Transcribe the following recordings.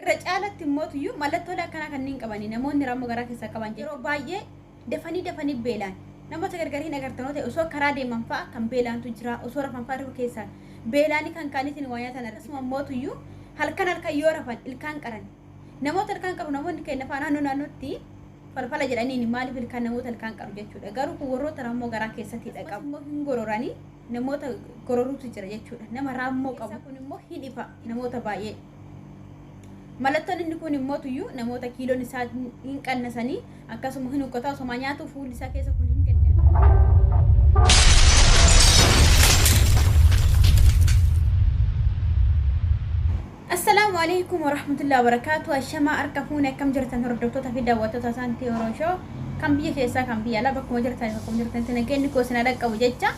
Irra caalatti immootuyyuu mallattoolee akkanaa kanneen qabanii namoonni raammoo garaa keessaa qaban yeroo baay'ee dafanii dafanii beelaan namoota gargar hin agartanoo ta'e osoo karaa deeman fa'a kan beelaantu jira, osoo rafan fa'a irra keessaa beelaanii kan kaaniitiin waa nyaatan. Akkasuma immootuyyuu halkan halkan yoo rafan ilkaan qaran, namoota ilkaan qaru namoonni keenya fa'a naannoo naannootti falfala jedhaniin maaliif ilkaan namoota ilkaan qaru jechuudha. Garuu kun warroota raammoo garaa keessatti qabu immoo hin gororanii namoota gororuutu jira jechuudha. Nama raammoo qabu kun immoo hin ifa namoota baay'ee. Mallattoon inni kun immoo tuyyuu namoota kiiloon isaa hin qannasanii, akkasuma hin hukkataa, osoo nyaatu fuulli isaa keessa kun hin gaddamu. Assalaamu alaikum warahmatullahi wabarakatuh. Ashamaa, harka fuune, akkam jirtan hordoftoota fi daawwattoota Saantii Oroshoo kan biyya keessaa kan biyya alaa, bakkuma jirtan bakkuma jirtanitti nageenyi koo isin dhaqqabu jecha,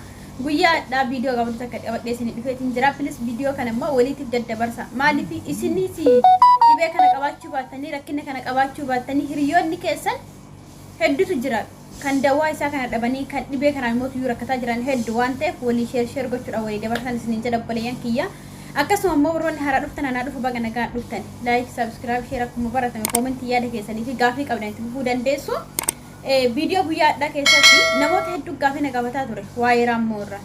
guyyaa hadhaa viidiyoo qabdu takka qabadhee isin dhufeetiin jira. Please, viidiyoo kana immoo waliitiif daddabarsa. Maaliif isinis dhibee kana qabaachuu baattanii, rakkina kana qabaachuu baattanii, hiriyoonni keessan hedduutu jira kan dawaa isaa kana dhabanii, kan dhibee kanaan immoo tuyyuu rakkataa jiran hedduu waan ta'eef, walii share share gochuudhaan walii dabarsan isiniin jedha, obboleeyyan kiyya. Akkasuma immoo warroonni haaraa dhuftan, anaa dhufu, baga nagaan dhuftan. Like, subscribe, share, akkuma baratame koomentii yaada keessanii fi gaafii qabdan itti fufuu dandeessu. Viidiyoo guyyaa hadhaa keessatti namoota hedduu gaafii na gaafataa ture waa'ee raammoo irraa.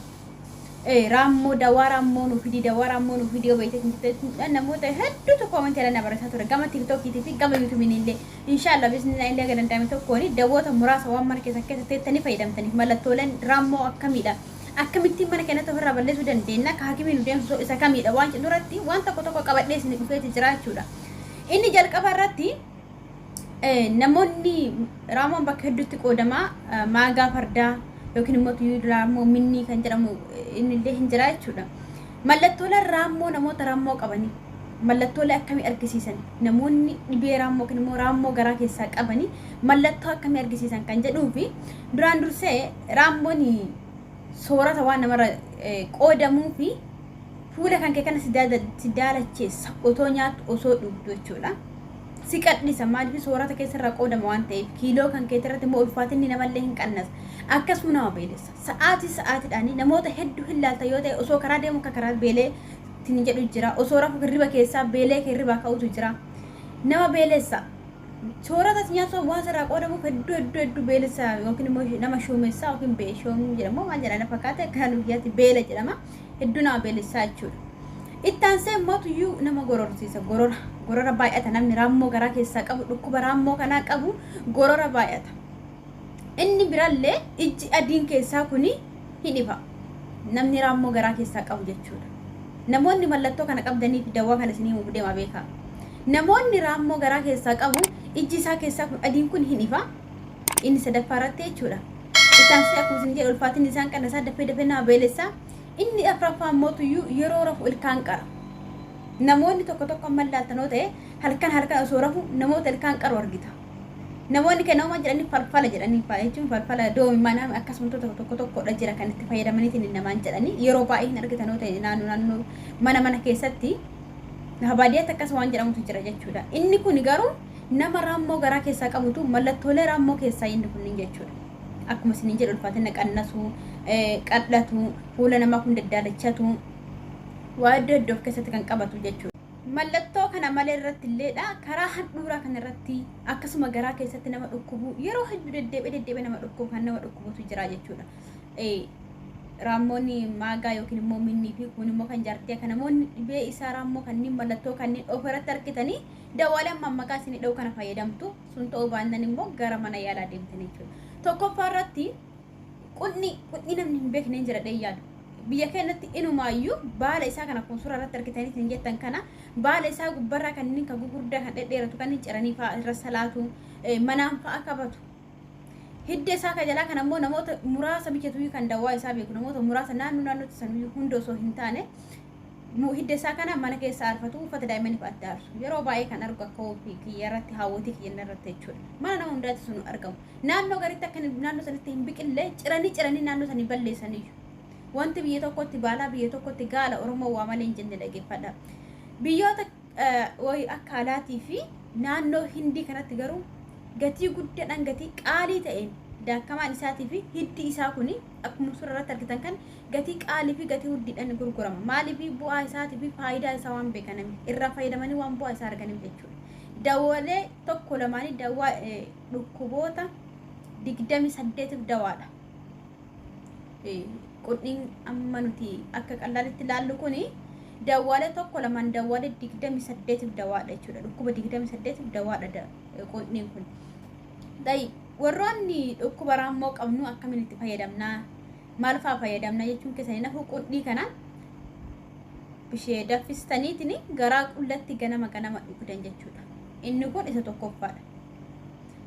Raammoo, dawaa raammoo nu fidi, dawaa raammoo nu fidi yoo beekte, namoota hedduutu koomentii irra na barreessaa ture gama tiktookiitii fi gama yuutuubiin illee. Inshaallah, biiznillah illee aga danda'ame tokkoon dawoota muraasa waan mana keessan keessa teettanii fayyadamtaniif, mallattooleen raammoo akkamiidha, akkamittiin mana keenyatti ofirraa balleessuu dandeenya, akka hakimiin nu deemsisu isa kamiidha waan jedhu irratti waan tokko tokko qabadhee isin dhufeeti jira jechuudha. Inni jalqaba irratti, namoonni raammoon bakka hedduutti qoodamaa, maagaa fardaa yookiin immoo tuyyuu raammoo minnii kan jedhamu inni illee hin jira jechuudha. Mallattooleen raammoo namoota raammoo qabanii mallattoolee akkamii argisiisan, namoonni dhibee raammoo yookiin immoo raammoo garaa keessaa qabanii mallattoo akkamii argisiisan kan jedhuu fi duraan dursee raammoon soorata waan namarra qoodamuu fi fuula kan kee kana si daalacheessa otoo nyaattu, osoo dhugdu jechuudha. Si qadhisa, maaliif soorata keessarraa qoodama waan ta'eef, kiiloo kan keetii irratti immoo ulfaatinni namallee hin qannasa. Akkasuma nama beelessa. Sa'aatii sa'aatiidhaan namoota hedduu hin laalta yoo ta'e, osoo karaa deemu akka karaa beelee ittiin jedhu jira. Osoo rafu hirriba keessaa beelee hirribaa ka'utu jira. Nama beelessa. Soorata nyaatu waan sirraa qoodamuuf hedduu hedduu hedduu beelessa yookiin immoo nama shuumessaa yookiin beeshoomuu jedhamu maal jedhama fakkaate, akka guyyaatti beela jedhama. Hedduu nama beelessaa jechuudha. Ittaansee immoo tuyyuu nama gororsiisa. Gorora. Gorora baay'ata, namni raammoo garaa keessaa qabu, dhukkuba raammoo kanaa qabu gorora baay'ata. Inni birallee ijji adiin keessaa kuni hin ifa. Namni raammoo garaa keessaa qabu jechuudha. Namoonni mallattoo kana qabdanii fi dawaa kana isinii himuuf deema beekaa. Namoonni raammoo garaa keessaa qabu ijji isaa keessaa kun adiin kun hin ifa. Inni sadaffaa irratti jechuudha. Ittaansee akkuma isin jedhu ulfaatinni isaan qannasaa, dafee dafee nama beelessaa. Inni afuraffaa immoo tuyyuu yeroo rafu ilkaan qara. Namoonni tokko tokko amma ilaaltanoo ta'e halkan halkan osoo rafu namoota ilkaan qaru argita. Namoonni kennamaa jedhanii falfala jedhanii fa'aa jechuun falfala doomi mana akkasuma tokko tokko tokkodha jira kan itti fayyadamaniitiin namaan jedhanii yeroo baay'ee hin argitanoo ta'e naannoo naannoo mana mana keessatti lafa baadiyyaatti akkas waan jedhamutu jira jechuudha. Inni kun garuu nama raammoo garaa keessaa qabutu mallattoolee raammoo keessaa inni kunniin jechuudha. Akkuma isiniin jedhu ulfaatina qannasuu, qal'atu, fuula namaa kun daddaalachatu, waa iddoo iddoo of keessatti kan qabatu jechuudha. Mallattoo kana malee irratti illeedha karaa handhuuraa kana irratti akkasuma garaa keessatti nama dhukkubu, yeroo hedduu deddeebi'ee deddeebi'ee nama dhukkubu kan nama dhukkubutu jira jechuudha. Raammoonni maagaa yookiin immoo minnii fi kun immoo kan jaartii akka namoonni dhibee isaa raammoo kanneen mallattoo kanneen of irratti argitanii dawaalee amma maqaa isinii dha'u kana fayyadamtu, sun ta'uu baannaan immoo gara mana yaalaa deemtan jechuudha. Tokkoffaa irratti qunni qunni namni hin beekne hin jira yaadu. Biyya keenyatti inumaayyuu baala isaa kana kun suuraa irratti argitanii hin jettan kana, baala isaa gubbarraa kanneen kan gurguddaa kan dhedheeratu kan ciranii fa'aa irra salaatu, manaan fa'aa qabatu. Hidda isaa kan jalaa kan ammoo namoota muraasa bichatu kan dawaa isaa beeku, namoota muraasa naannoo naannootti sanuyyuu hunda osoo hin taane hidda isaa kana mana keessa aarfatu, uffata daa'immaniif adda aarsu. Yeroo baay'ee kan argu akka ofii kiyya irratti, haawwotii kiyya irratti jechuudha. Mana nama hundaatti sun argamu. Naannoo garitti akka naannoo sanitti hin biqille ciranii ciranii naannoo sanii balleessaniyyuu. Wanti biyya tokkotti baalaa biyya tokkotti gaala Oromoo waa malee hin jenne dhaggeeffadha. Biyyoota wayii akka alaatii fi naannoo Hindii kanatti garuu gatii guddaadhaan, gatii qaalii ta'een Daakamaan isaatii fi hiddi isaa kuni akkuma suura irratti argitan kan gatii qaalii fi gatii guddiidhaan gurgurama. Maaliif? Bu'aa isaatii fi faayidaa isaa waan beekaniif, irraa fayyadamanii waan bu'aa isaa arganiif jechuudha. Dawaalee tokko lamaanii dawaa dhukkuboota 28f dawaadha. Qundhiin amma nuti akka qallaalitti ilaallu kuni dawaalee tokko lamaan dawaalee 28f dawaadha jechuudha. Dhukkuba 28f dawaadha qundhiin kun. Warroonni dhukkuba raammoo qabnu akkamiin itti fayyadamnaa? Maal fa'aa fayyadamna jechuun keessanii nafu, qundhii kana bishee danfistaniitiin garaa qullatti ganama ganama dhugdan jechuudha. Inni kun isa tokkoffaadha.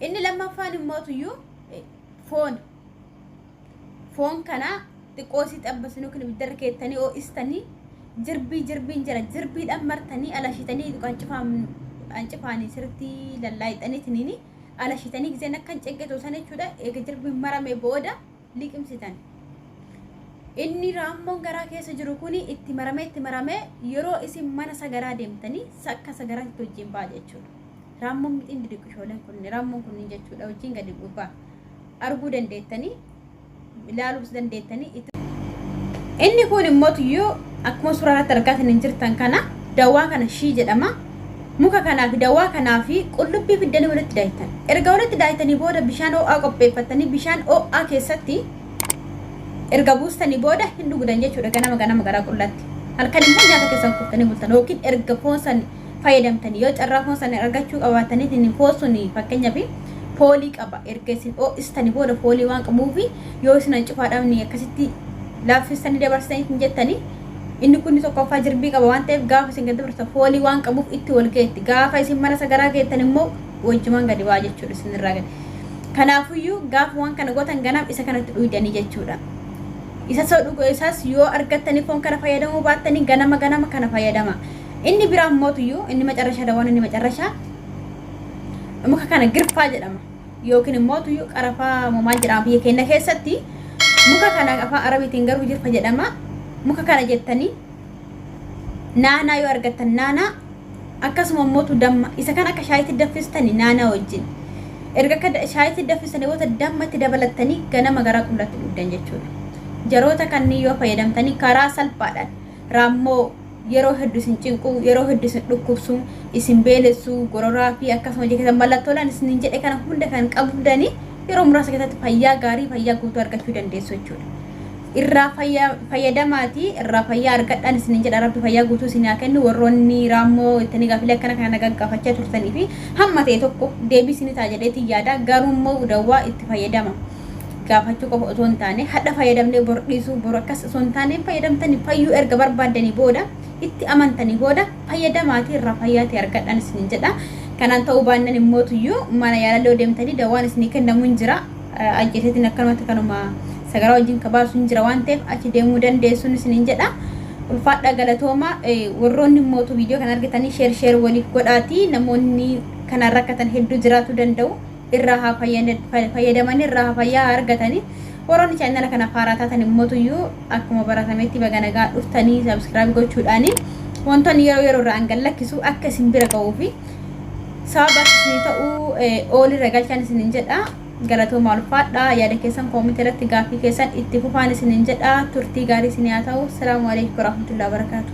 Inni lammaffaan immoo tuyyuu foon. Foon kana xiqqoo isii xabbasanii yookiin ibiddarra keettanii ho'istanii, jirbii jirbiin jira, jirbiidhaan martanii alashitanii qancifaanii sirriitti lallaayixaniitiin alashitanii giseen akka hin cenqetu san jechuudha. Eega jirbiin marame booda liqimsitan. Inni raammoon garaa keessa jiru kuni itti maramee itti maramee yeroo isin mana sagaraa deemtanii akka sagaraatti wajjin ba'a jechuudha. Raammoon mixiin didiqqishooleen kun, raammoon kunniin jechuudha, wajjin gadi ba'a. Arguu dandeettanii, ilaaluus dandeettanii. Inni kun immoo tuyyuu akkuma suuraa irratti argaa hin jirtan kana dawaa kana shii jedhama. Muka kanaa fi dawaa kanaa fi qullubbii fiddanii walitti daaytan. Erga walitti daaytanii booda bishaan ho'aa qopheeffattanii bishaan ho'aa keessatti erga buustanii booda hin dhugdan jechuudha, ganama ganama garaa qullatti. Halkan immoo nyaata keessan kuftanii bultan yookiin erga foon san fayyadamtanii, yoo carraa foon san argachuu qabaatanii, foon sun fakkeenyaaf foolii qaba, erga isin ho'istanii booda foolii waan qabuufi yoo isin hancufaadhaan akkasitti laaffistanii dabarsitanii hin jettanii, inni kun tokkoffaa jirbii qaba waan ta'eef gaafa isin gadi dabarsan foolii waan qabuuf itti wal geetti. Gaafa isin mana sagaraa geettan immoo wajjumaan gadi ba'a jechuudha isinirraa gadi. Kanaafuyyuu gaafa waan kana gootan ganaam isa kanatti dhuydanii jechuudha. Isa soo dhugu isaas yoo argattanii foon kana fayyadamuu baattanii ganama ganama kana fayyadama. Inni biraa mootuyyuu inni macarrashaa, dawaan inni macarrashaa muka kana girfaa jedhama. Yookiin immoo tuyyuu qarafaa maal jedhama biyya keenya keessatti. Muka kana afaan Arabiitiin garuu jirfa jedhama. Muka kana jettanii naanaa yoo argattan naanaa, akkasuma immoo damma, isa kan akka shaayitti danfistanii naanaa wajjin. Erga akka shaayitti danfistanii booda dammatti dabalattanii ganama garaa qullatti dhugdan jechuudha. Jaroota kanneen yoo fayyadamtanii karaa salphaadhaan raammoo yeroo hedduu isin cinquu, yeroo hedduu isin dhukkubsu, isin beelessu, gororaa fi akkasuma jecha mallattoolaan isin jedhe kana hunda kan qabdanii yeroo muraasa keessatti fayyaa gaarii, fayyaa guutuu argachuu dandeessu jechuudha. Irraa fayyadamaatii irraa fayyaa argadhaan isin jedha. Rabbi fayyaa guutuu isin haa kennu. Warroonni raammoo ittanii gaafilee akkana kana gaggaafachaa turtanii fi hamma ta'e tokko deebii isin ta'a jedheetiin yaada. Garuu immoo dawwaa itti fayyadama. Gaafachuu qofa otoo hin taane, hadha fayyadamnee bor dhiisuu, bor akkas osoo hin taane, fayyadamtanii fayyuu erga barbaaddanii booda, itti amantanii booda fayyadamaatii irraa fayyaatii argadhaan isin jedha. Kanaan ta'uu baannaan immoo tuyyuu mana yaalallee deemtanii dawaan isinii kennamu hin jira. Ajjeeseetiin akkanumatti kanuma sagaraa wajjin kabaasu hin jira waan ta'eef achi deemuu dandeessuun isiniin jedha. Ulfaadha, galatooma. Warroonni immootu viidiyoo kana argitanii share share waliif godhaati, namoonni kanaan rakkatan hedduu jiraachuu danda'u. Irraa haa fayyadamanii, irraa haa fayyaa haa argatanii. Warroonni chaanala kana haaraa taatan immootuyyuu akkuma baratametti baga nagaa dhuftanii, subscribe gochuudhaani wantoonni yeroo yeroo irraa an lakkisu akka isin bira ga'uu fi sababa akka isinii ta'uu oolirra galchaan isinin jedha. Galatooma, ulfaadha. Yaada keessan koomentii irratti, gaaffii keessan itti fufaan isinin jedha. Turtii gaarii isin haa ta'u. Salaamu alaikum warahmatullahi wabarakaatu.